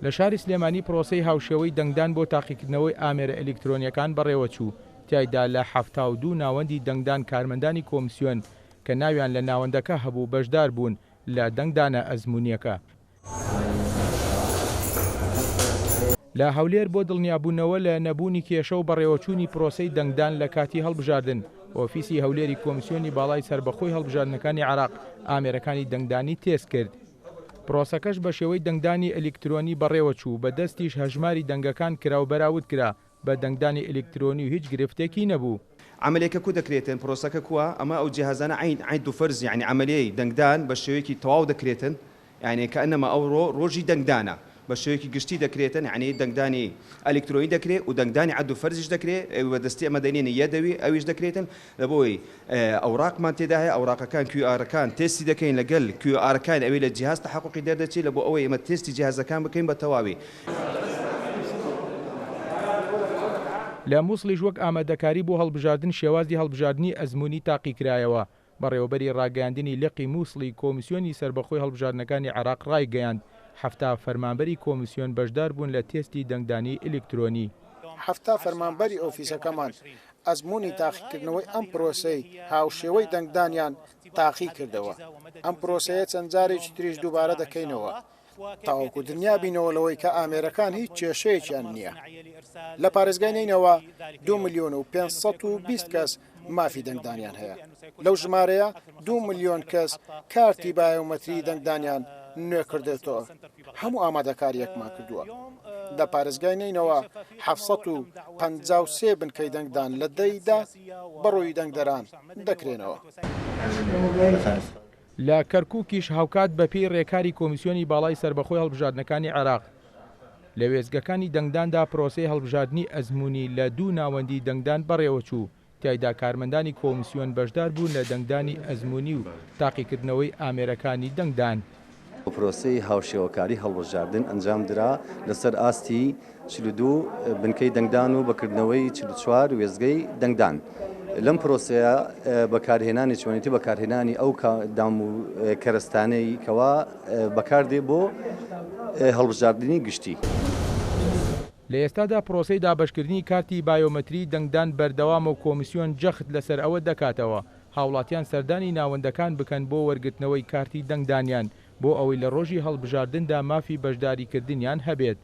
لە شاری سلێمانی پرۆسەی هاوشێوەی دەنگدان بۆ تاقیکردنەوەی ئامێرە ئەلیکترۆنییەکان بەڕێوەچوو، تیایدا لە 72 ناوەندی دەنگدان کارمەندانی کۆمسیۆن کە ناویان لە ناوەندەکە هەبوو بەشداربوون لە دەنگدانە ئەزموونییەکە. لە هەولێر بۆ دڵنیابوونەوە لە نەبوونی کێشە و بەڕێوەچوونی پرۆسەی دەنگدان لە کاتی هەڵبژاردن، ئۆفیسی هەولێری کۆمسیۆنی باڵای سەربەخۆی هەڵبژاردنەکانی عێراق ئامێرەکانی دەنگدانی تێست کرد. پرۆسەکەش بە شێوەی دەنگدانی ئەلیکترۆنی بەڕێوەچوو، بە دەستیش هەژماری دەنگەکان کرا و بەراورد کرا بە دەنگدانی ئەلیکترۆنی و هیچ گرفتێکی نەبوو. عەمەلیەکە کو دەکرێتن پرۆسەکە کوە ئەمە ئەو جیهازانە عەین عەین دوفەرز یەعنی عەمەلیەی دەنگدان بە شێوەیەکی تەواو دەکرێتن یەعنی کەئەنەما ئەوڕۆ ڕۆژی دەنگدانە بە شێوەیەکی گشتی دەکرێتن یەعنی دەنگدانی ئەلیکترۆنی دەکرێ و دەنگدانی عەد و فەرزیش دەکرێ ئەوی بە دەستی ئەمە دەینێنە یەدەوی ئەویش دەکرێتن لەبۆی ئەوراقمان تێدا هەیە ئەوراقەکان کیو ئارەکان تێستی دەکەین لەگەل کیو ئارەکان ئەوی لە جیهاز تەحەقوقی دەردەچی لەبۆ ئەوەی ئێمە تێستی جیهازەکان بکەین بە تەواوی. لە موسڵیش وەک ئامادەکاری بۆ هەڵبژاردن شێوازی هەڵبژاردنی ئەزموونی تاقیکرایەوە، بەڕێوەبەری ڕاگەیاندنی لقی موسڵی کۆمیسیۆنی سەربەخۆی هەڵبژاردنەکانی عێراق ڕایگەیاند، 70 فەرمانبەری کۆمیسیۆن بەشداربوون لە تێستی دەنگدانی ئەلیکترۆنی. 70 فەرمانبەری ئۆفیسەکەمان ئەزموونی تاقیکردنەوەی ئەم پرۆسەی هاوشێوەی دەنگدانیان تاقیکردەوە، ئەم پرۆسەیە چەند جارێکی تریش دووبارە دەکەینەوە تاوەکو دنیابینەوە لەوەی کە ئامێرەکان هیچ کێشەیەکیان نییە. لە پارێزگای نەینەوا 2 ملیۆن و 520 کەس مافی دەنگدانیان هەیە. لەو ژمارەیە 2 ملیۆن کەس کارتی بایۆمەتری دەنگدانیان نوێ کردێتەوە. هەموو ئامادەکارییەکمان کردووە. لە پارێزگای نەینەوا 753 بنکەی دەنگدان لە دەیدا بەڕووی دەنگدەران دەکرێنەوە. لە کەرکوکیش هاوکات بەپێی رێکاری کۆمیسیۆنی باڵای سەربەخۆی هەڵبژاردنەکانی عێراق، لە وێستگەکانی دەنگداندا پرۆسەی هەڵبژاردنی ئەزموونی لە دوو ناوەندی دەنگدان بەڕێوەچوو، تیایدا کارمەندانی کۆمیسیۆن بەشداربوون لە دەنگدانی ئەزموونی و تاقیکردنەوەی ئامێرەکانی دەنگدان. پرۆسەی هاوشێوەکاری هەڵبژاردن ئەنجامدرا لەسەر ئاستی 42 بنکەی دەنگدان و بەکردنەوەی 44 وێستگەی دەنگدان. لەم پرۆسەیە بەکارهێنانی چۆنێتی بەکارهێنانی ئەو دام و کەرەستانەی کەوا بەکاردێ بۆ هەڵبژاردنی گشتی. لە ئێستادا پرۆسەی دابەشکردنی کارتی بایۆمەتریی دەنگدان بەردەوامە و کۆمیسیۆن جەخت لەسەر ئەوە دەکاتەوە هاوڵاتیان سەردانی ناوەندەکان بکەن بۆ وەرگرتنەوەی کارتی دەنگدانیان بۆ ئەوەی لە ڕۆژی هەڵبژاردندا مافی بەشداریکردنیان هەبێت.